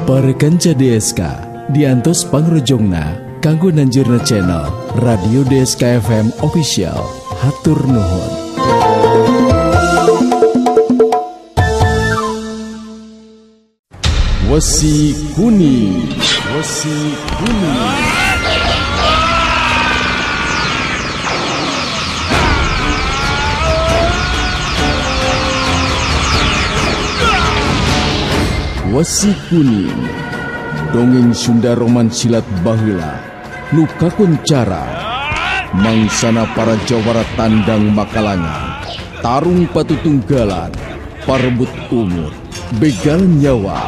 Para kanca DSK diantos pangrojongna kanggo nanjurna channel Radio DSK FM Official. Hatur nuhun. Wesi Kuning, Wesi Kuning. Wesi Kuning, dongeng Sunda roman silat baheula nu kakuncara mangsana para jawara tandang makalangan, tarung patutunggalan, parebut umur, begal nyawa,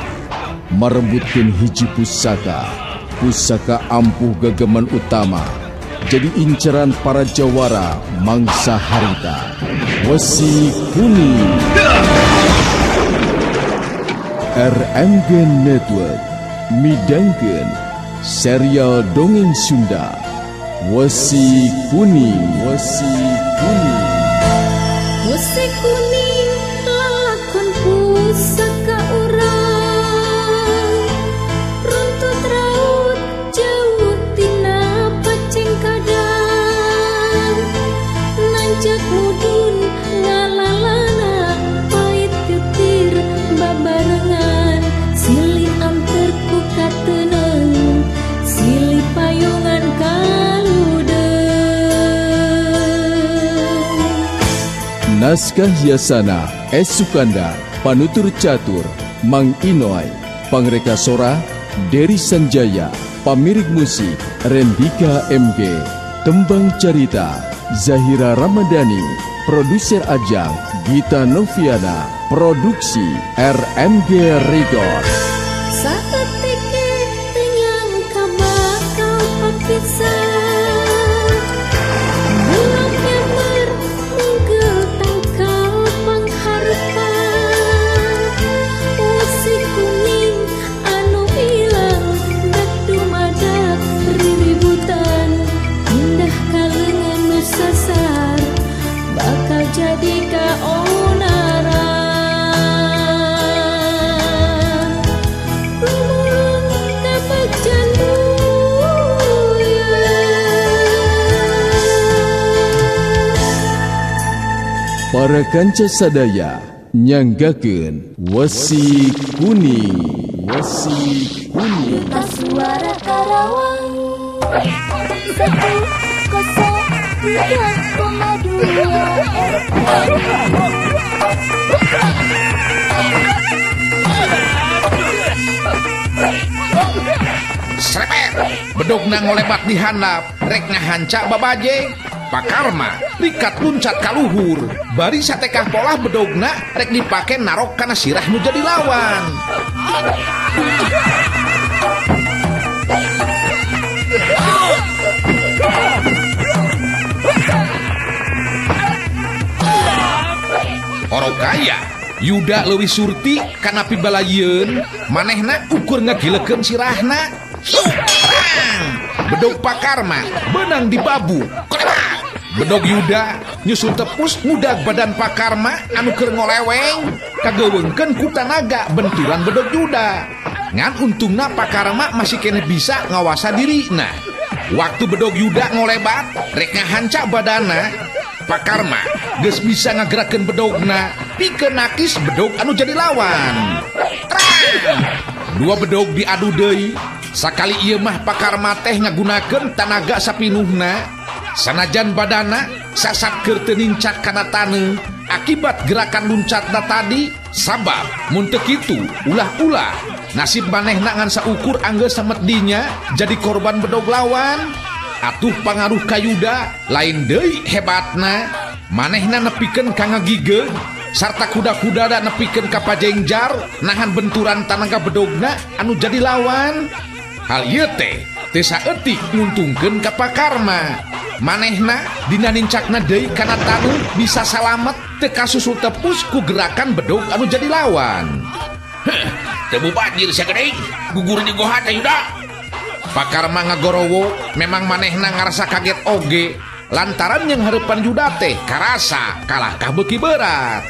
marebutkeun hiji pusaka, pusaka ampuh gageman utama, jadi inceran para jawara mangsa harita. Wesi Kuning. RMG Network midangkeun serial dongeng Sunda Wesi Kuning. Wesi Kuning. Wesi kuning lalakon pusaka urang, runtut raut jauh tina paceng kadang, nanjak mudun ngalalana pait getir babarengan, silih anter ku kateneng, silih payungan kaludeung. Naskah Yasana S. Sukanda, Panutur Catur Mang Inoy, Pangreka Sora Dery Sanjaya, Pamirik Musik Rendika MG, Tembang Carita Zahira Ramadhani, Produser Ajang Gita Noviana, Produksi RMG Record. Saeutik teu nyangka bakal papisah, gelap nyamber mungkel tangkal pangharepan, wesi kuning anu ilang dak dumadak riributan, indah kaleungan nu sasar bakal jadi kaonaran. Gumulung kabegjan buyeun. Para kanca sadaya nyanggakeun Wesi Kuning. Wesi Kuning. Duta Suara Karawang 103,2 FM. Srepet, bedogna ngolebat di handap, rek ngahanca babajeng. Pakarma, likat luncat kaluhur, bari satekah polah bedogna rek dipake narok kana sirah nu jadi lawan. Orokaya, Yuda leuwih surti kana pibalayieun, manehna ukur ngagilekeun sirahna. Terang! Bedog Pakarma beunang dibabu. Kolebat! Bedog Yuda nyusul tepus ngudag badan Pakarma anu keur ngoleweng, kageuweungkeun ku tanaga benturan bedog Yuda. Ngan untungna Pakarma masih keneh bisa ngawasa dirina. Waktu bedog Yuda ngolebat, rek ngahanca badana, Pakarma geus bisa ngagerakeun bedogna, pikeun nakis bedog anu jadi lawan. Terang! Dua bedog diadu deui. Sakali ieu mah Pakarma teh ngagunakeun tanaga sapinuhna. Sanajan badana sasat keur teu nincak kana taneuh akibat gerakan luncatna tadi, sabab mun teu kitu ulah-ulah nasib manehna ngan saukur anggeus samet dinya jadi korban bedog lawan. Atuh pangaruh ka Yuda lain deui hebatna, manehna nepikeun ka ngagigeg sarta kuda-kudana nepikeun ka pajengjar nahan benturan tanaga bedogna anu jadi lawan. Hal ieu teh teu saeutik nguntungkeun ka Pakarma. Manehna dina nincakna deui kana tanu bisa salamet teu kasusul tepus ku gerakan bedog anu jadi lawan. Heh, teu mubajir sia geuning, gugur di goha teh Yuda. Pakarma ngagorowo, memang manehna ngarasa kaget oge lantaran yang hareupan Yuda teh karasa kalahkah beuki berat.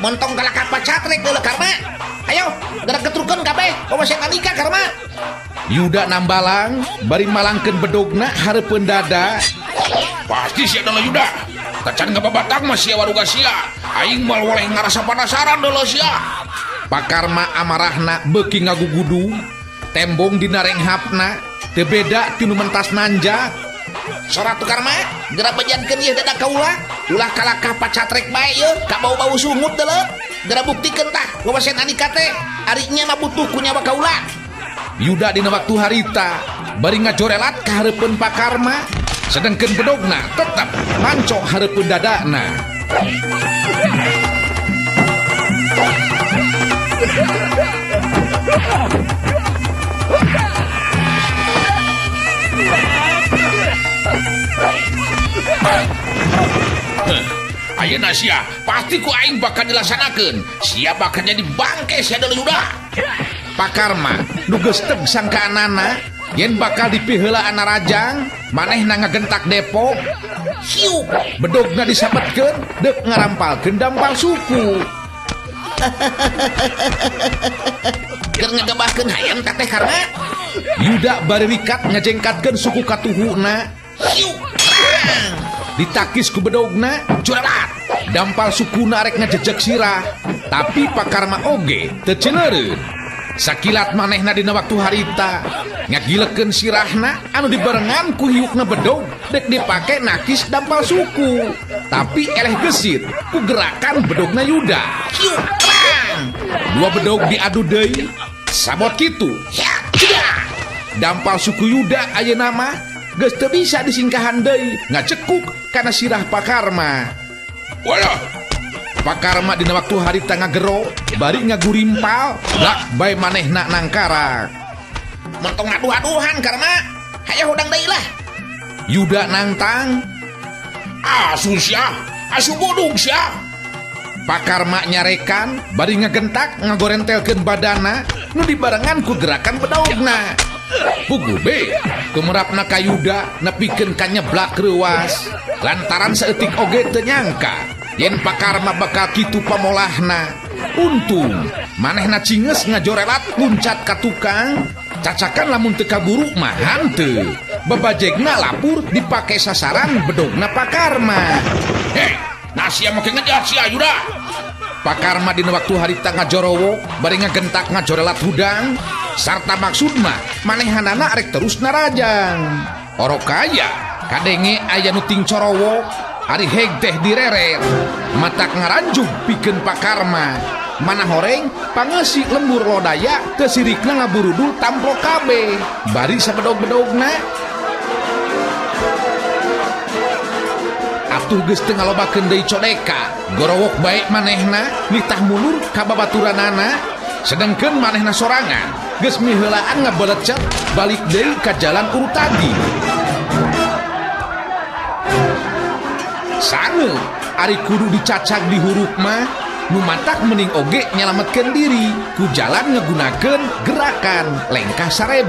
Montong kalahkah pacatrek leuleuk Karma. Ayo, gerak ketrukeun kabeh, wawasan Andika Karma. Yuda nambalang bari malangkeun bedogna hareupeun dada. Pasti sia adalah Yuda. Tacan ngababatang mah sia waruga sia. Aing mal woleh ngarasa penasaran deuleu sia. Pakarma amarahna beuki ngagugudu, tembong dina renghapna teu beda ti nu mentas nanjak. Sora tu Karma, geura bejankeun ieu dada kaula, ulah kalakah pacatrek bae ieu, ka bau-bau sungut deuleu. Geura buktikeun tah wawasan Andika teh, ari nya mah butuh ku nyawa kaula. Yuda dina waktu harita bari ngajorelat ka hareupeun Pakarma, sedengkeun bedogna tetep mancok hareupeun dadana. Ayeuna sia pasti ku aing bakal dilaksanakeun. Sia bakal jadi bangke sia deuleu Yuda. Pakarma nu geus teg sangkaanana yen bakal dipiheulaan rajang, manehna ngagentak Depok. Hiu, bedogna disabetkeun deuk ngarampalkeun dampal suku. Keur ngagebahkeun hayam teteh Karma. Yuda bari rikat ngajengkatkeun suku katuhuna. Hiu, terang. Ditakis ku bedogna, curelat. Dampal sukuna rek ngajejeg sirah, tapi Pakarma oge teu ceulereun. Sakilat manehna dina waktu harita ngagilekeun sirahna anu dibarengan ku hiukna bedog dek dipake nakis dampal suku. Tapi eleh gesit ku gerakan bedogna Yuda. Hiu, terang. Dua bedog diadu deui, sabot kitu. Ya, tidak. Dampal suku Yuda ayeuna mah geus teu bisa disingkahan deui, ngacekuk kana sirah Pakarma. Walah, Pakarma dina waktu harita ngagero bari ngagurimpal lak bae manehna nangkarak. Mentong aduh-aduhan Karma, hayo hudang deui lah. Yuda nangtang. Asu sia, asu bodong sia. Pakarma nyarekan bari ngagentak ngagorentelkeun badana nu dibarengan ku gerakan bedogna. Pugu be kumerapna ka Yuda nepikeun ka nyeblak reuas lantaran saeutik oge teu nyangka yen Pakarma bakal kitu pamolahna. Untung manehna cinges ngajorelat luncat ka tukang, cacakan lamun teu kaburu mah hanteu. Babajegna lapur dipake sasaran bedogna Pakarma. Hei, nah sia make ngejat sia Yuda. Pakarma dina waktu harita ngajorowo bari ngagentak ngajorelat hudang sarta maksudna manehanana arek terus narajang. Orok kaya kadenge aya nu ting corowo ari heg teh direret matak ngaranjug pikeun Pakarma. Mana horeng pangeusi lembur lodaya teu sirikna ngaburudul tamplok kabeh bari sabedog-bedogna. Atuh geus teu ngalobakeun deui codeka, gorowok bae manehna nitah mundur ka babaturanana, sedengkeun manehna sorangan geus miheulaan ngabelecet balik deui ka jalan urut tadi. Sange ari kudu dicacag di huruf mah nu matak mending oge nyalametkeun diri ku jalan ngegunakeun gerakan lengkah 1000.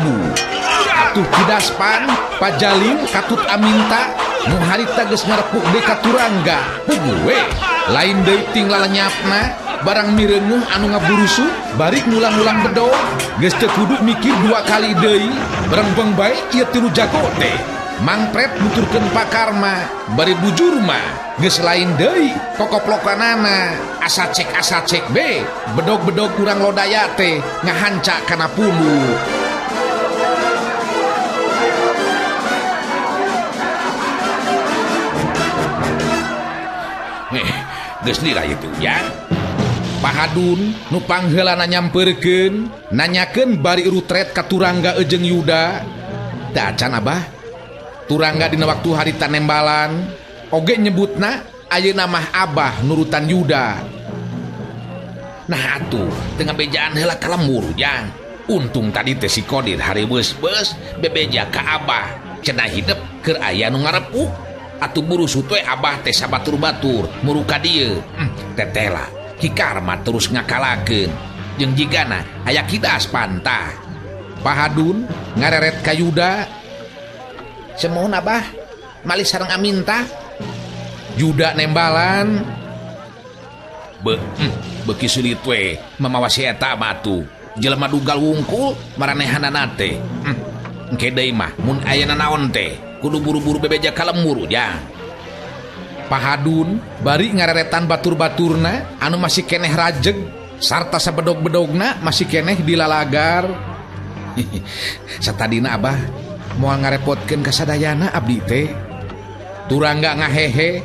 Atuh kidaspan pajalim katut aminta nu harita geus ngarepuk deui ka turangga. Puguh we lain deui ting lalenyapna barang mireuneuh anu ngaburusu bari ngulang-ulang bedog geus teu kudu mikir dua kali deui berembeng bae ieu tilu jago teh. Mangpret nuturkeun Pakarma bari bujur mah geus lain deui kokoplokanana. Asa cek be bedog-bedog kurang lodaya teh ngahanca kana punduk. Geus lila itu ya. Pahadun nu pangheulana nyampeurkeun nanyakeun bari rutret ka Turangga ejeung Yuda. Teu acan abah. Turangga dina waktu harita nembalan oge nyebutna ayeuna mah abah nurutan Yuda. Nah atuh teu ngabejaan heula ka lembur jang. Untung tadi teh si Kodir hari beus-beus bebeja ka abah cenah hidep keur aya nu ngarepuk. Atuh buru teh abah teh sabatur-batur muru ka dieu. Tetela Ki Karma terus ngakalakeun jeung jigana aya kidas pantah. Pahadun ngareret ka Yuda. Semohon abah malih sareng aminta. Yuda nembalan. Beuki sulit we mamawa si eta batu. Jelema dugal wungkul maranehanana teh. Engke deui mah mun aya nanaon teh kudu buru-buru bebeja ka lembur Ujang. Pahadun bari ngareretan batur-baturna anu masih keneh rajeg sarta sabedog-bedogna masih keneh dilalagar. Satadina Abah moal ngarepotkeun ka sadayana abdi teh. Turangga ngahehe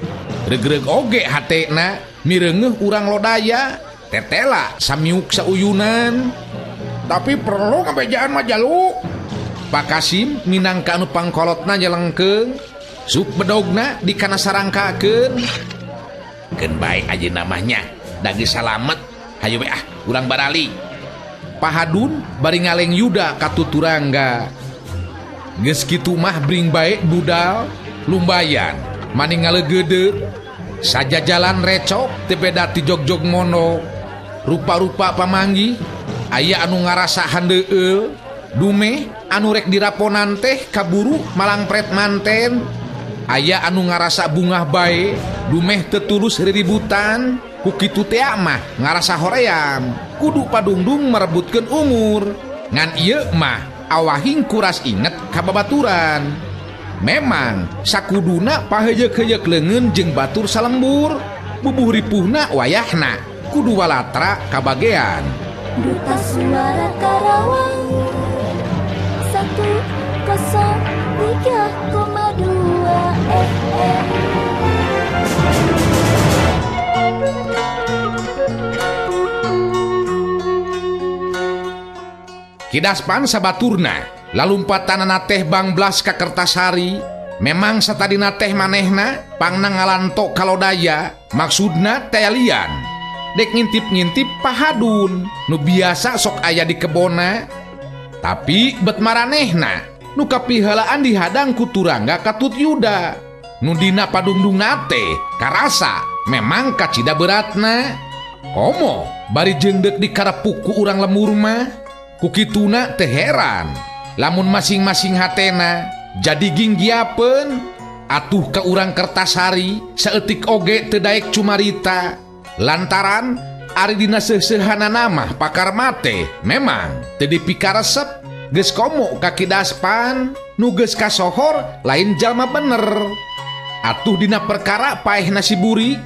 regreg oge hatena mireungeuh urang lodaya tetela samiuk sauyunan. Tapi perlu ngabejaan mah jalu. Pak Kasim minangka anu pangkolotna nyelengkeung, sup bedogna dikana sarangkakeun. Keun bae ayeuna mah nya, da geus salamet. Hayu we ah, urang barali. Pahadun bari ngaleng Yuda ka Turangga. Geus kitu mah bring bae budal lumbayan maning ngaleugeudeuk. Sajajalan recok teu beda ti jogjog mono. Rupa-rupa pamanggih aya anu ngarasa handeueul, dumeh anu rek diraponan teh kaburu malangpret manten. Aya anu ngarasa bungah bae, dumeh teu tulus riributan. Ku kitu teh mah ngarasa hoream, kudu padungdung merebutkeun umur. Ngan ieu mah awahing kuras inget ka babaturan. Memang sakuduna paheuyeuk-heuyeuk leungeun jeung batur salembur, bubuh ripuhna wayahna kudu walatra kabagean. Duta Suara Karawang 103,2 FM. Kidaspan sabaturna lalumpatanana teh bangblas ka Kertasari. Memang satadina teh manehna pangna ngalanto kalodaya, maksudna teh lian. Dek ngintip-ngintip Pahadun nu biasa sok aya di kebona. Tapi bet maranehna nu kapihelaan dihadang ku Turangga katut Yuda. Nu dina padungdungna teh karasa memang kacida beratna. Komo bari jeung deuk dikarepuk ku urang lemur mah. Ku kituna teh heran lamun masing-masing hatena jadi ginggiapeun. Atuh ka urang Kertasari saeutik oge teu daek cumarita. Lantaran ari dina seuseuhanana mah pakar mate memang teu dipikaresep. Geus komo ka Kidaspan nu geus kasohor lain jalma bener. Atuh dina perkara paehna si Buri,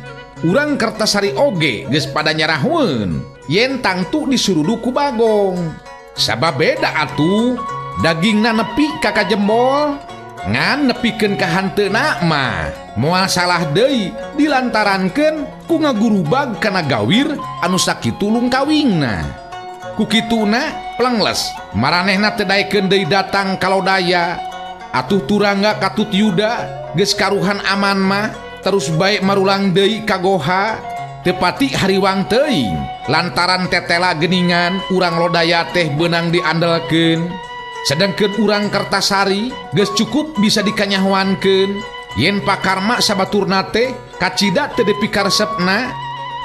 urang Kertasari oge geus pada nyarahueun yen tangtu disurudu ku Bagong. Sabab beda atuh dagingna nepi ka kajembol, ngan nepikeun ka hanteuna mah moal salah deui dilantarankeun ku ngagurubag kana gawir anu sakitu lungkawingna. Ku kituna plengles maranehna teu daekeun deui datang ka lodaya. Atuh Turangga katut Yuda geus karuhan aman mah terus bae marulang deui ka goha. Teu pati hariwang teuing lantaran tetela geningan urang lodaya teh beunang diandelkeun. Sedangkeun urang Kertasari geus cukup bisa dikanyahoankeun yen pakarma sabaturna teh kacida teu dipikaresepna.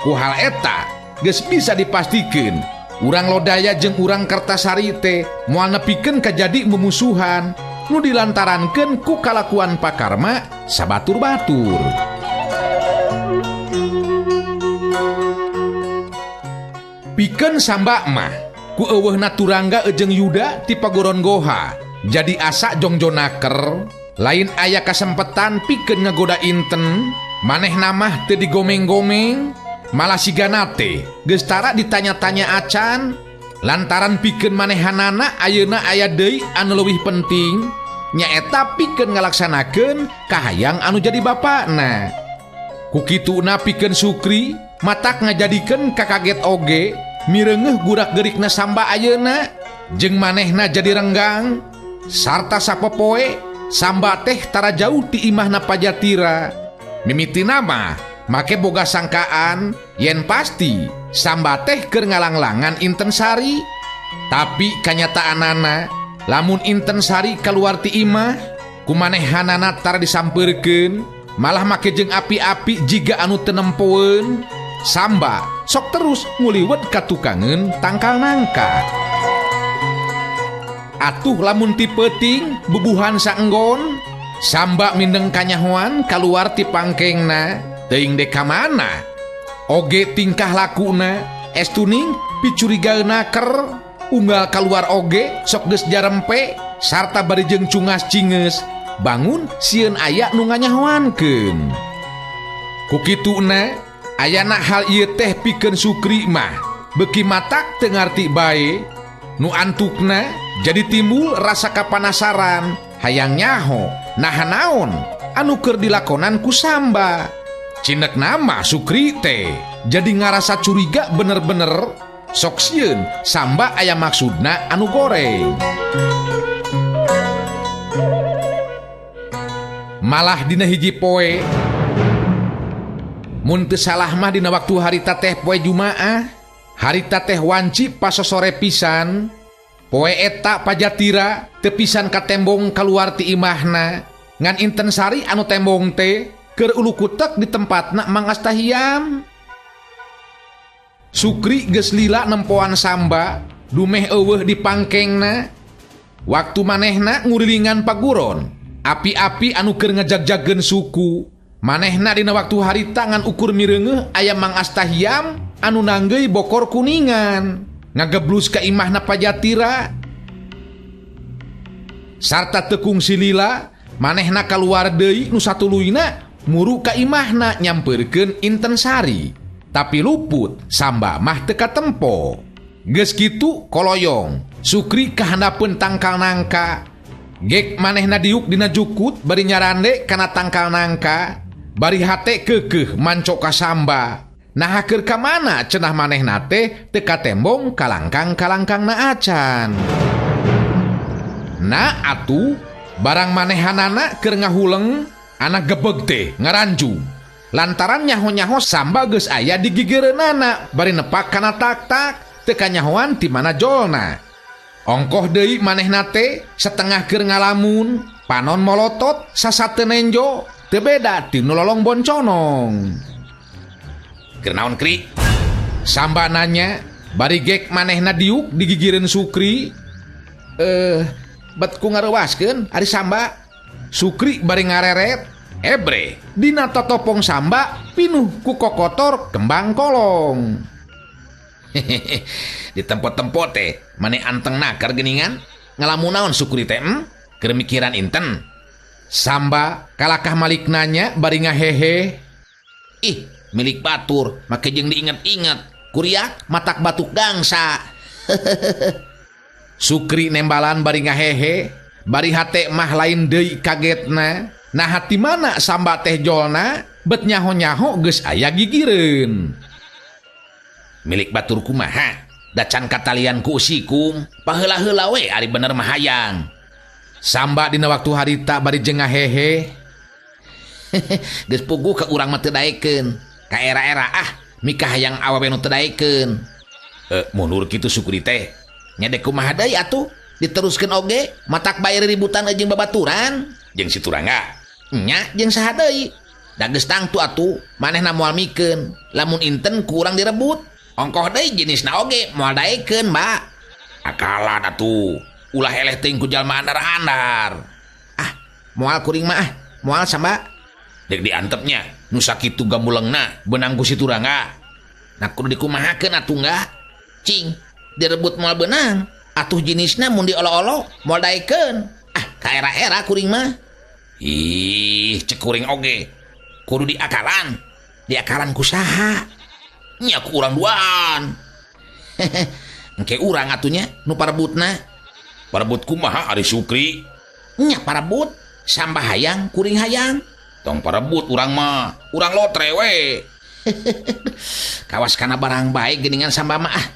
Ku hal eta geus bisa dipastikeun urang lodaya jeung urang Kertasari teh moal nepikeun kajadi mumusuhan nu dilantarankeun ku kalakuan pakarma sabatur-batur. Pikeun samba mah ku eueuhna Turangga jeung Yuda ti pagoron goha jadi asa jongjonaker. Lain aya kasempetan pikeun ngagoda inten, manehna mah teu digomeng-gomeng, malah sigana teh geus tara ditanya-tanya acan. Lantaran pikeun manehanana ayeuna aya deui anu leuwih penting, nyaeta pikeun ngalaksanakeun kahayang anu jadi bapakna. Ku kituna pikeun Sukri matak ngajadikeun kakaget oge mireungeuh gurak-gerikna samba ayeuna jeung manehna jadi renggang. Sarta sapopoe samba teh tara jauh ti imahna Pajatira. Mimitina mah make boga sangkaan yen pasti samba teh keur ngalanglangan Inten Sari. Tapi kanyataanana lamun Inten Sari kaluar ti imah kumanehanana tara disampeurkeun, malah make jeung api-api jiga anu teu nempoeun. Samba sok terus nguliwet ka tukangeun tangkal nangka. Atuh lamun ti peuting bubuhan saenggon, samba mindeng kanyahoan kaluar ti pangkengna teuing dek ka mana. Oge tingkah lakuna estuning picurigaeuna ker unggal kaluar oge sok geus jarempe sarta bari jeung cungas cingeus bangun sieun aya nu nganyahoankeun. Ku kituna ayana hal ieu teh pikeun Sukri mah beuki matak teu ngarti bae nu antukna jadi timbul rasa kapanasaran hayang nyaho naha naon anu keur dilakonan ku Samba. Cinek nama Sukri teh jadi ngarasa curiga bener-bener sok sieun Samba aya maksudna anu goreng. Malah dina hiji poe mun teu salah mah dina waktu harita teh poe Jumaah, harita teh wanci pasosore pisan. Poe eta Pajatira teu pisan katembong kaluar ti imahna ngan Inten Sari anu tembong teh keur ulukutek di tempatna Mang Astahiam. Sukri geus lila nempoan Samba dumeh eueuh di pangkengna. Waktu manehna ngurilingan paguron api-api anu keur ngajagjageun suku. Manehna dina waktu harita ngan ukur mireungeuh aya Mang Astahiam anu nanggeuy bokor kuningan ngageblus ka imahna Pajatira. Sarta teu kungsi lila manehna kaluar deui nu satuluyna muru ka imahna nyampeurkeun Inten Sari. Tapi luput Samba mah teu katempo. Geus kitu koloyong Sukri kahandapeun tangkal nangka. Gek manehna diuk dina jukut bari nyarande kana tangkal nangka, bari hate keukeuh manco ka Samba. Naha keur ka mana cenah manehna teh teu katembong kalangkang-kalangkangna acan. Nah atuh barang manehanana keur ngahuleng anak gebeg teh ngaranjung. Lantaran nyaho-nyaho Samba geus aya di gigireunana bari nepak kana tak-tak teu kanyahoan ti mana jolna. Ongkoh deui manehna teh setengah keur ngalamun, panon molotot sasate nenjo, teu beda ti nu lolong bonconong. Keur naon Kri? Samba nanya, bari gek manehna diuk di gigireun Sukri. Bet ku ngareuwaskeun ari Samba. Sukri bari ngareret, ebre dina totopong Samba pinuh ku kokotor kembang kolong. Hehehe, di tempo-tempo teh mane anteng nakar geningan ngalamun naon Sukri teh keur mikiran Inten. Samba kalakah malik nanya bari ngahehe. Ih, milik batur make jeung diinget-inget kuriak matak batuk gangsa. Sukri nembalan bari ngahehe, bari hate mah lain deui kagetna. Nah hati mana Samba teh jolna bet nyaho-nyaho geus aya gigireun. Milik batur kumaha dacan katalian ku usikum paheula-heula we ari bener mah hayang. Samba dina waktu harita bari jeung ngahehe. Geus puguh ka urang mah teu daekeun ka era-era ah mikah hayang awewe nu teu daekeun. Mundur kitu Sukri teh nya dek kumaha deui atuh diteruskeun oge matak bae ributan jeung babaturan jeung si Turangga nya jeung saha deui. Da geus tangtu atuh manehna moal mikeun lamun Inten ku urang direbut. Ongkoh deui jenisna oge moal daekeun, Mbak. Akalan atuh ulah eleh teuing ku jalma andar-andar. Ah, moal kuring mah ah, moal Samba. Dek diantepnya nu sakitu gamulengna beunang ku si Turangga. Nah kudu dikumahakeun atuh enggak? Cing, direbut moal beunang. Atuh jenisna mun diolo-olo moal daekeun. Ah, ka era-era kuring mah. Ih, cek kuring oge. Kudu diakalan. Diakalan ku saha? Nya ku urang duaan. Engke urang atunya nu parebutna. Parebut kumaha ari Sukri? Nya parebut Samba hayang kuring hayang. Tong parebut urang mah, urang lotre we. Kawas kana barang bae geuningan Samba mah ah.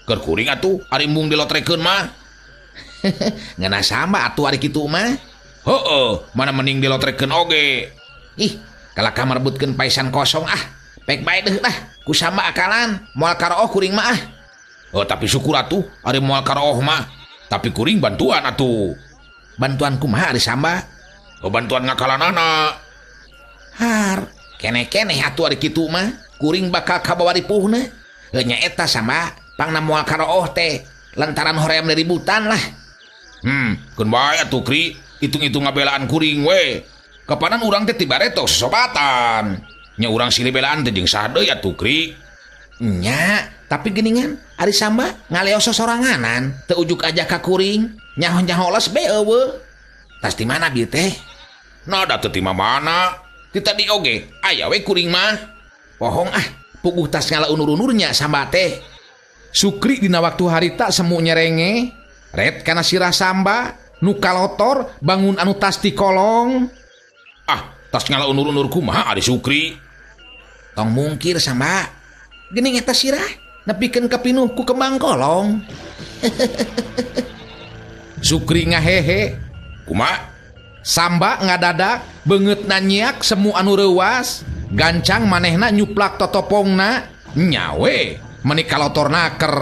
Keur kuring atuh ari embung dilotrekeun mah. Ngeunah Samba atuh ari kitu mah. Heueuh, mana mending dilotrekeun oge. Ih, kalakah merebutkeun paisan kosong ah. Pek bae deuh lah ku Samba akalan moal karooh kuring mah ah. Oh, tapi syukur atuh ari moal karooh mah. Tapi kuring bantuan atuh. Bantuan kumaha ari Samba? Oh, bantuan ngakalanana. Har, kene-kene atuh ari kitu mah kuring bakal kabawa ripuhna. Heuh nya eta Samba, pangna moal karooh teh lantaran hoream ributan lah. Keun bae atuh Kri, hitung-hitung ngabelaan kuring we. Kapanan urang teh tibareto sosobatan. Nya urang silih belaan teh jeung saha deui atuh Kri. Nya, tapi geningan ari Samba ngaleos sosoranganan teu ujuk aja ka kuring, nyaho-nyaho les be eueuh. Tas di mana bieu teh? Nada teu ti mana? Ti tadi oge aya we kuring mah. Bohong ah, puguh tas ngala unur-unurnya Samba teh. Sukri dina waktu harita semu nyerenge, ret kana sirah Samba, nu kalotor bangun anu tas ti kolong. Ah, tas ngala unur-unur kumaha ari Sukri? Tong mungkir Samba. Geuning eta sirah nepikeun ka pinuh ku kembang kolong. Sukri ngahehe. Kumaha? Samba ngadadak beungeutna nyiak semu anu reuwas, gancang manehna nyuplak totopongna, nyawe meni kalotor naker.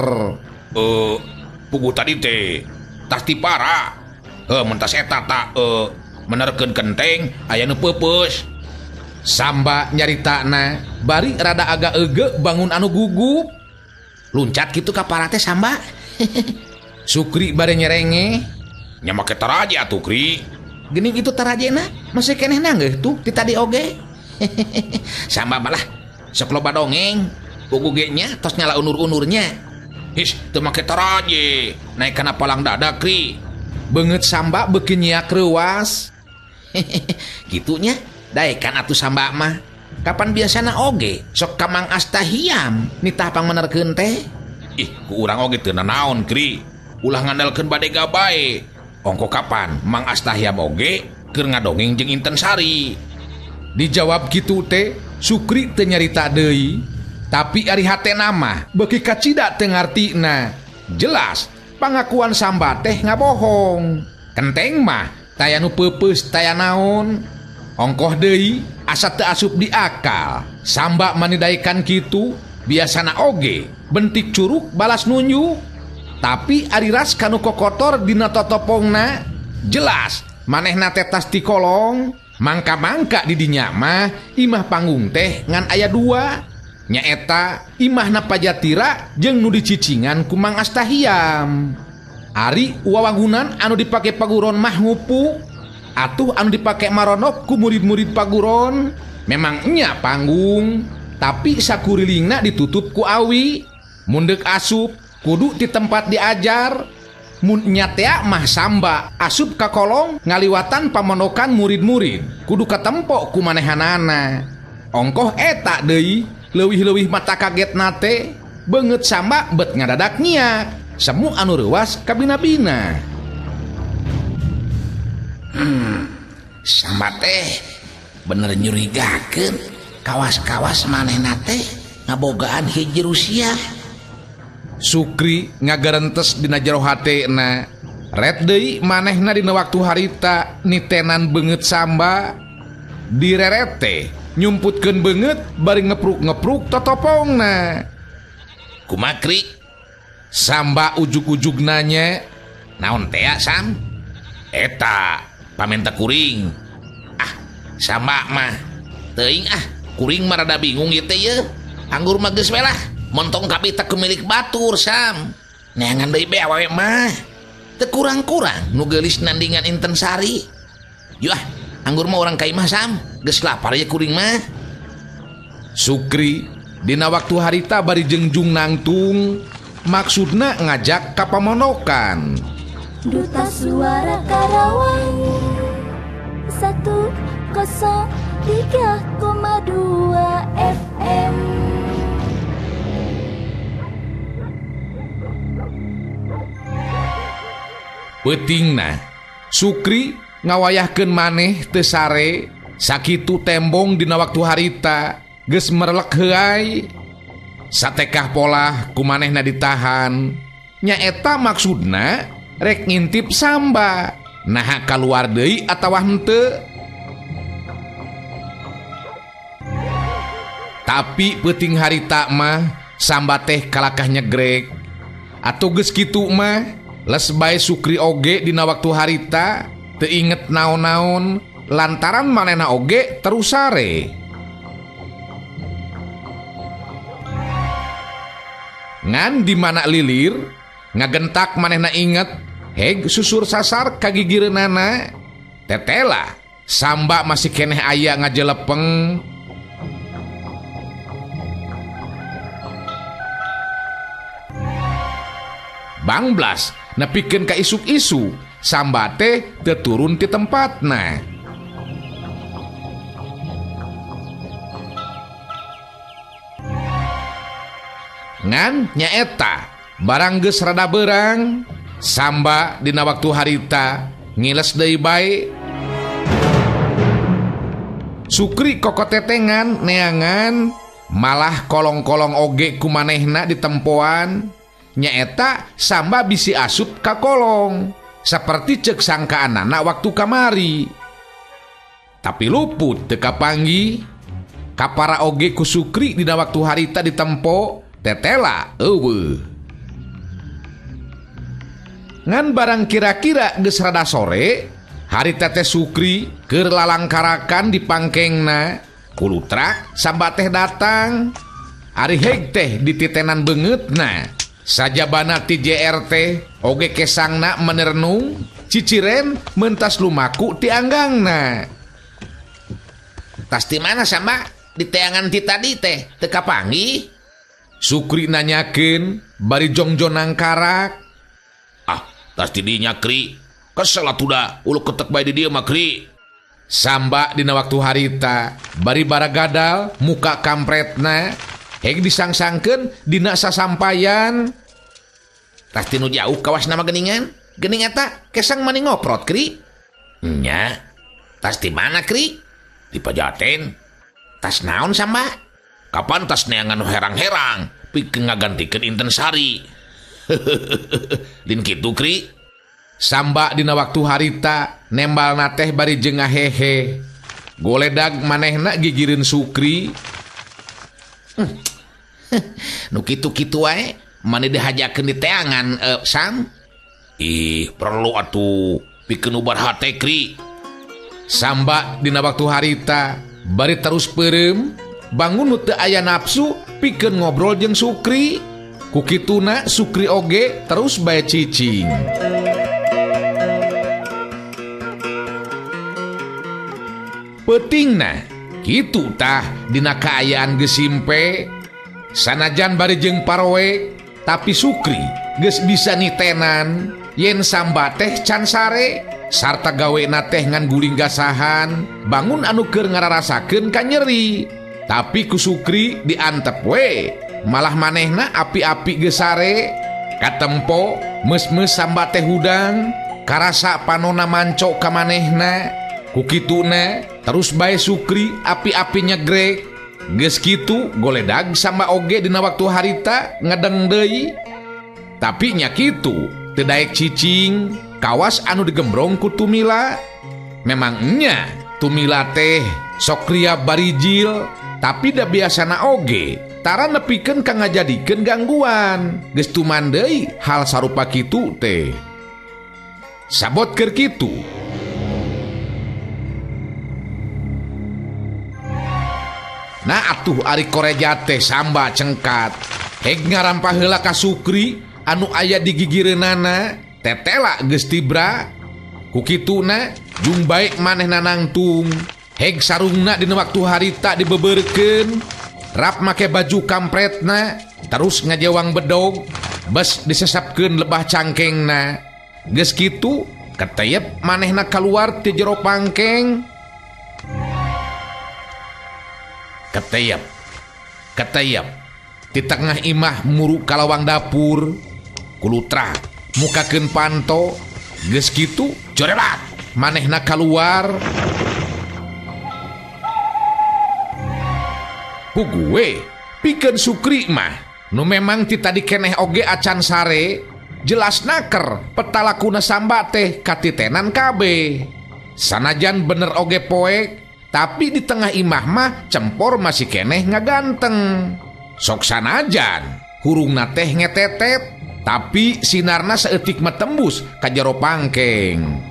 Puguh tadi teh tas ti para. Mun tas eta ta menerkeun kenteng aya nu peupeus. Samba nyaritana bari rada agak ege bangun anu gugup. Luncat kitu ka para teh Samba. Sukri bare nyerenge, nya make taraje atuh Kri. Geuning itu tarajena masih keneh nanggeuh tuh ti tadi oge. Samba malah sok loba dongeng. Puguh ge nya tos nyala unur-unurnya. His teu make taraje, naik kana palang dada Kri. Beungeut Samba beuki nyiak reuwas. Gitunya daekan atuh Samba mah. Kapan biasana oge sok ka Mang Astahiam nitah pangmenerkeun teh. Ih, ku urang oge teu nanaon Kri. Ulah ngandalkeun badega bae. Ongko kapan Mang Astahiam oge keur ngadongeng jeung Inten Sari. Dijawab kitu teh Sukri teu nyarita deui. Tapi ari hatena mah beuki kacida teu ngartina. Jelas pangakuan Samba teh ngabohong. Kenteng mah taya nu peupeus taya naon. Ongkoh deui asa teu asup di akal. Samba manidaikan kitu biasana oge bentik curug balas nunjuk. Tapi ari ras kanu kokotor dina totopongna jelas manehna teh tas ti kolong. Mangka-mangka di dinya mah imah panggung teh ngan aya dua. Nyaeta imahna Pajatira jeung nu dicicingan ku Mang Astahiam. Ari wawangunan anu dipake paguron mah ngupu, atuh anu dipake maronok ku murid-murid paguron. Memang nya panggung, tapi sakurilingna ditutup ku awi. Mun deuk asup kudu di tempat diajar. Mun nya tea mah Samba asup ka kolong ngaliwatan pamondokan murid-murid, kudu katempok ku manehanana. Ongkoh eta deui leuwih-leuwih mata kaget nate, beungeut Samba bet ngadadak nyiak semu anu reuwas kabina-bina. Samba teh bener nyurigakeun kawas-kawas manehna teh ngabogaan hiji Rusia. Sukri ngagarentes dina jero hatena. Ret deui manehna dina waktu harita nitenan beungeut Samba. Direret teh nyumputkeun beungeut bari ngepruk-ngepruk totopongna. Kumaha Kri? Samba ujug-ujug nanya, naon tea Sam? Eta pamenta kuring. Ah, Samba mah teuing ah, kuring mah rada bingung ieu teh ye. Anggur mah geus we lah, montong kabeh teh kemilik batur Sam. Neangan deui be awewe mah. Teu kurang-kurang nu geulis nandingan Inten Sari. Yuh ah, anggur mah urang ka imah Sam, geus lapar ye kuring mah. Sukri dina waktu harita bari jengjung nangtung, maksudna ngajak ka pamondokan. Duta Suara Karawang 103,2 FM. Peutingna Sukri ngawayahkeun maneh teu sare, sakitu tembong dina waktu harita geus merelek heuay. Satekah polah ku manehna ditahan. Nyaeta maksudna rek ngintip Samba, naha kaluar deui atawa henteu. Tapi peuting harita mah Samba teh kalakah nyegrek. Atuh geus kitu mah les bae Sukri oge dina waktu harita teu inget naon-naon lantaran manehna oge terus sare. Ngan di mana lilir ngagentak manehna inget heg susur sasar ka gigireunana. Tetela Samba masih keneh aya ngajelepeng. Bangblas nepikeun ka isuk-isuk Samba teh teu turun ti tempatna. Ngan nyaeta barang geus rada beurang Samba dina waktu harita ngiles deui bae. Sukri kokotetengan neangan malah kolong-kolong oge ku manehna di tempoan. Nyaeta Samba bisi asup ka kolong seperti cek sangkaanana waktu kamari. Tapi luput teu kapanggih. Kapara oge ku Sukri dina waktu harita ditempo tetela eueuh. Ngan barang kira-kira geus rada sore, hari teteh Sukri keur lalangkarakan di pangkengna, kulutrak Samba teh datang. Ari heg teh dititenan beungeutna. Sajabana ti JR teh oge kesangna menernung, ciciren mentas lumaku ti anggangna. Tas ti mana Samba? Diteangan ti tadi teh teu kapanggih. Sukri nanyakeun bari jongjonang karak. Ah, tas ti dinya Kri. Kesel atuh da, ulu ketek bae di dieu mah Kri. Samba dina waktu harita bari baragadal muka kampretna heg disangsangkeun dina sasampayan. Tas ti nu jauh kawas nama geningan. Gening eta kesang mani ngoprot Kri. Nya. Tas ti mana Kri? Di Pajaten. Tas naon Samba? Kapan tas neangan herang-herang pikeun ngagantikeun Inten Sari. Lin kitu Kri. Samba dina waktu harita nembalna teh bari jeung ngahehe. Goledag manehna gigireun Sukri. Nu kitu-kitu wae mani dihajakeun di teangan Sam. Ih, perlu atuh pikeun ubar hate Kri. Samba dina waktu harita bari terus peureum, bangun nu teu aya nafsu pikeun ngobrol jeung Sukri. Ku kituna Sukri oge terus bae cicing. Peutingna kitu tah dina kaayaan geus simpe. Sanajan bari jeung paroe, tapi Sukri geus bisa nitenan yen Samba teh can sare sarta gawena teh ngan guling gasahan, bangun anu keur ngararasakeun ka nyeri. Tapi ku Sukri diantep we, malah manehna api-api geus sare. Katempo meus-meus Samba teh hudang, karasa panona mancok ka manehna. Ku kituna terus bae Sukri api-api nyegrek. Geus kitu goledag Samba oge dina waktu harita ngedeng deui. Tapi nya kitu teu daek cicing, kawas anu digembrong ku Tumila. Memang nya Tumila teh sok ria barijil, tapi da biasana oge tara nepikeun ka ngajadikeun gangguan. Geus tuman deui hal sarupa kitu teh. Sabot keur kitu. Nah atuh ari koreja teh Samba cengkat. Heg ngarampah heula ka Sukri anu aya di gigireunana, tetela geus tibra. Ku kituna jung bae manehna nangtung. Heg sarungna dina waktu harita dibeberkeun, rap make baju kampretna, terus ngajewang bedog, bes disesapkeun lebah cangkengna. Geus kitu keteyep manehna kaluar ti jero pangkeng. Keteyep, keteyep, di tengah imah muru kalawang dapur, kulutra mukakeun panto, geus kitu jorebat manehna kaluar. Ku gue pikeun Sukri mah nu memang ti tadi keneh oge acan sare, jelas naker petalakuna Samba teh katitenan kabeh. Sanajan bener oge poek, tapi di tengah imah mah cempor masih keneh ngaganteng. Sok sanajan hurungna teh ngetetet, tapi sinarna saeutik mah tembus ka jero pangkeng.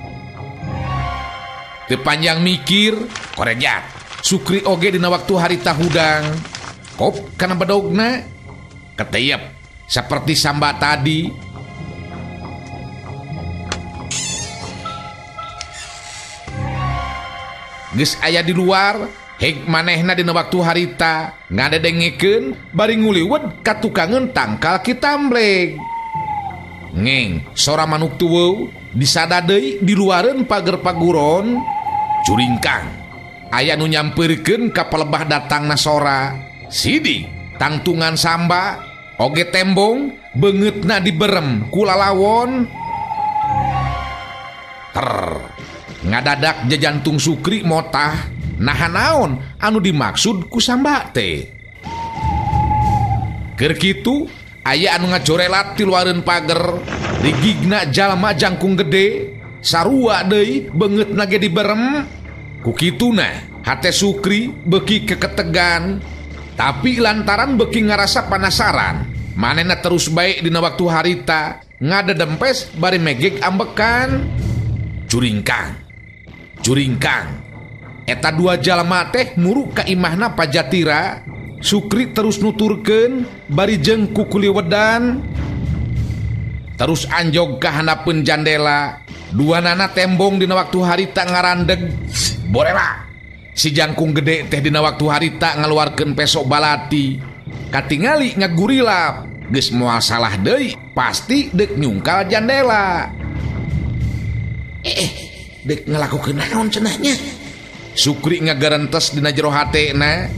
Teu panjang mikir, korejat Sukri oge dina waktu harita hudang. Kop kana bedogna, keteyep seperti Samba tadi. Geus aya di luar, heg manehna dina waktu harita ngadedengekeun bari nguliwet ka tukangeun tangkal kitamblek. Ngeng sora manuk tuweuw disada deui di luareun pager paguron. Curingkang aya nu nyampeurkeun ka palebah datangna sora. Sidik tangtungan Samba oge tembong beungeutna diberem ku lalawon. Ter ngadadak jajantung Sukri motah naha naon anu dimaksud ku Samba teh. Keur kitu aya anu ngajorelat ti luareun pager, rigigna jalma jangkung gede, sarua deui beungeutna ge diberem. Ku kituna hate Sukri beuki keketegan, tapi lantaran beuki ngarasa panasaran, manehna terus bae dina waktu harita ngadedempes bari megek ambekan. Curingkang, curingkang, eta dua jalma teh muru ka imahna Pajatira. Sukri terus nuturkeun bari jeung kukuliwedan. Terus anjog ka handapeun jandela, dua nana tembong dina waktu harita ngarandeg. Borela si jangkung gede teh dina waktu harita ngaluarkeun peso balati. Katingali ngagurilap, geus moal salah deui, pasti deuk nyungkal jandela. Dek ngelakukeun naon cenahnya? Sukri ngagarentes dina jero hatena.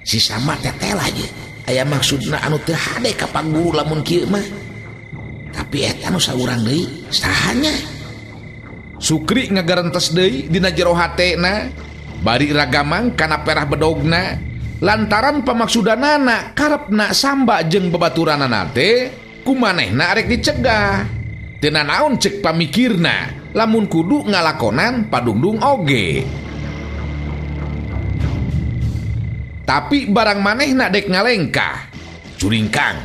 Si Samba tetel aja. Aya maksudna anu teu hade ka pangguru lamun kieu mah. Tapi eta nu saurang deui sahanya? Sukri ngagarentes deui dina jero hatena, bari ragamang kana perah bedogna lantaran pamaksudanana karepna Samba jeung babaturanana teh kumanehna arek dicegah. Teu nanaon cek pamikirna lamun kudu ngalakonan padungdung oge. Tapi barang manehna dek ngalengkah. Juringkang,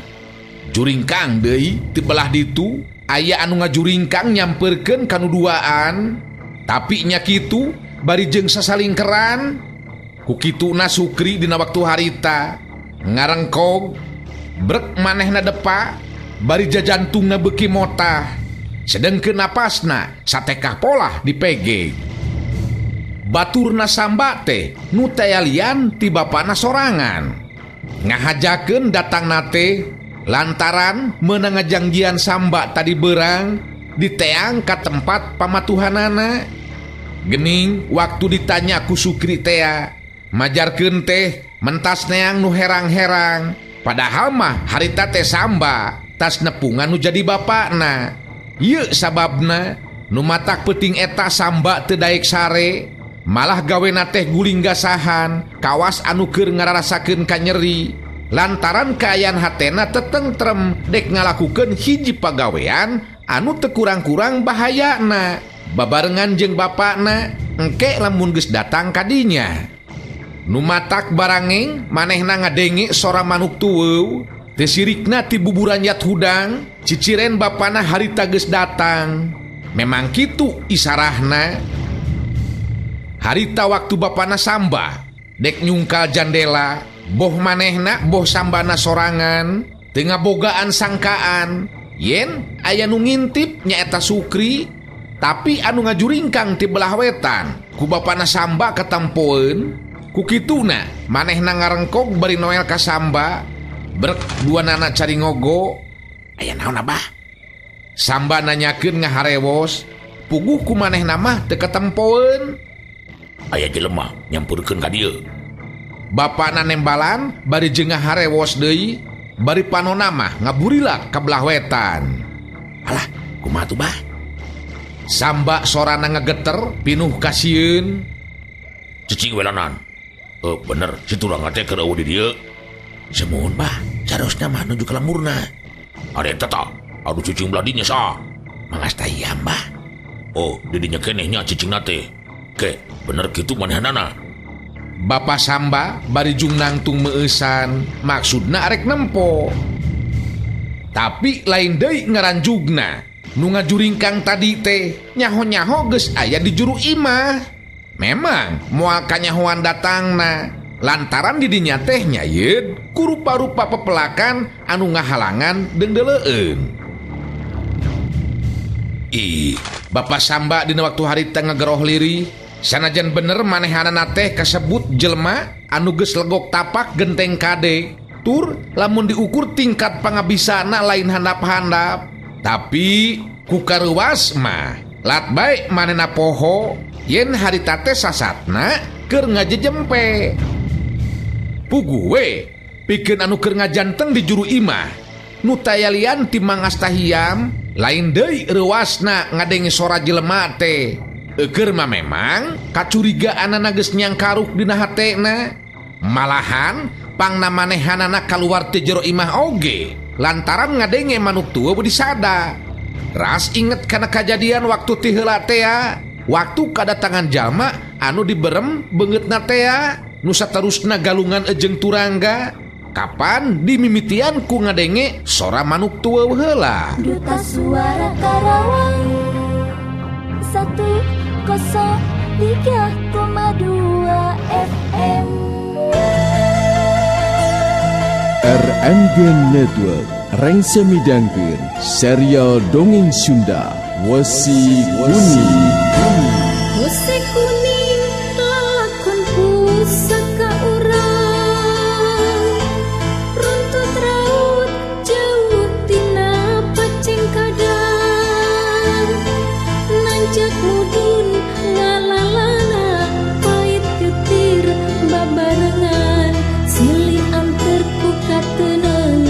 juringkang deui ti belah ditu aya anu ngajuringkang nyamperkeun kanu duaan. Tapi nya kitu bari jeung sasalingkeran. Ku kituna Sukri dina waktu harita ngarengkog brek manehna depa bari jajantungna beuki motah. Sedengkeun napasna satekah polah dipege. Baturna Samba teh nu tayalian ti bapana sorangan. Ngahajakeun datangna teh lantaran meunang ngajangjian Samba tadi berang diteang ka tempat pamatuhanana. Gening waktu ditanya ku Sukri tea, majarkeun teh mentas neang nu herang-herang. Padahal mah harita teh Samba tas nepungan nu jadi bapakna. Ieu sababna nu matak peuting eta Samba teu daek sare, malah gawena teh guling gasahan kawas anu keur ngararasakeun kanyeri lantaran kaayaan hatena tetentrem dek ngalakukeun hiji pagawean anu teu kurang-kurang bahayana babarengan jeung bapakna engke lamun geus datang kadinya. Nu matak barangeng manehna ngadenge sora manuk tuweuw teu sirikna ti buburan yat hudang ciciren bapana harita geus datang. Memang kitu isarahna. Harita waktu bapana Samba dek nyungkal jandela, boh manehna boh Sambana sorangan teu ngabogaan sangkaan yen aya nu ngintip nyaeta Sukri, tapi anu ngajuringkang ti belah wetan ku bapana Samba katampoeun. Ku kituna manehna ngarengkog bari noel ka Samba. Brek dua nana cari ngogo. Aya naon abah? Samba nanyakeun ngaharewos, puguh ku manehna mah teu katempoeun. Aya jelema nyampeurkeun ka dieu. Bapana nembalan bari jeung ngaharewos deui, bari panona mah ngaburilak ka belah wetan. Alah, kumaha tuh bah? Samba sorana ngegeter pinuh kasieun. Cicing welanan. Bener, si turang teh keur eueuh di dieu. Semuhun bah, carosna mah nuju ka lemurna. Ada eta tah, aduh cicing belah dinya sah. Mangas tayam bah. Oh, di dinya keneh nya cicingna teh. Ke, bener kitu manehanana. Bapa Samba bari jung nangtung meueusan, maksudna arek nempo. Tapi lain deui ngaranjugna. Nu ngajuringkang tadi teh nyaho-nyaho geus aya di juru imah. Memang moal kanyahoan datangna. Lantaran didinya teh nyayeud ku rupa-rupa pepelakan anu ngahalangan deungdeleueun. Ih, Bapak Samba dina waktu harita ngageroh lirih, sanajan bener manehanana teh kasebut jelema anu geus legok tapak genteng kade. Batur lamun diukur tingkat pangabisana lain handap-handap. Tapi ku kareuwas mah lat bae manehna poho yen harita teh sasatna keur ngajejempe. Puguh we pikeun anu keur ngajanteng di juru imah nu tayalian ti Mang Astahiam lain deui reuwasna ngadenge sora jelema teh. Eukeur mah memang kacurigaanana geus nyangkaruk dina hatena. Malahan pangna manehanana kaluar ti jero imah oge lantaran ngadenge manuk tua disada. Ras inget kana kajadian waktu ti heula tea, waktu kadatangan jalma anu diberem beungeutna tea nu saterusna galungan ejeng turangga. Kapan dimimitian ku ngadenge sora manuk tua heula. Duta Suara Karawang 103,2 FM. RMG Network rengse midangkeun serial dongeng Sunda Wesi Kuning. Wesi kuning lalakon pusaka urang, runtut raut jauh tina pacing kadang, nanjak mudun ngalalana pait getir babarengan, silih anter ku kateneng,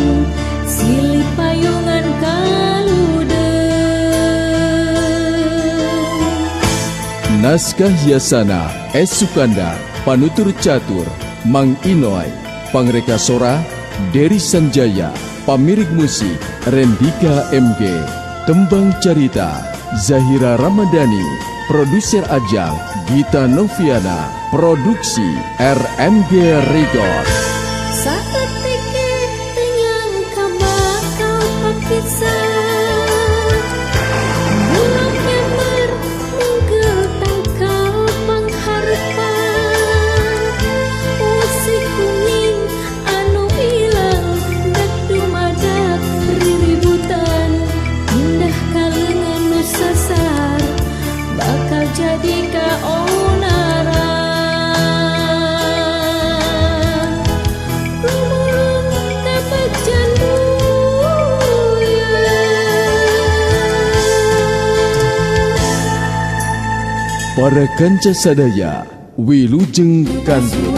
silih payungan kaludeung. Naskah Yasana S. Sukanda, Panutur Catur Mang Inoy, Pangreka Sora Dery Sanjaya, Pamirik Musik Rendika MG, Tembang Carita Zahira Ramadhani, Produser Ajang Gita Noviana, Produksi RMG Record. Saeutik teu nyangka bakal papisah, bulak nyamber mungkel tangkal pangharepan, wesi kuning anu ilang dak dumadak riributan, pindah ka leungeun nu sasar bakal jadi kaonaran. Gumulung kabejan buyar. Para kanca sadaya, wilujeng kantun.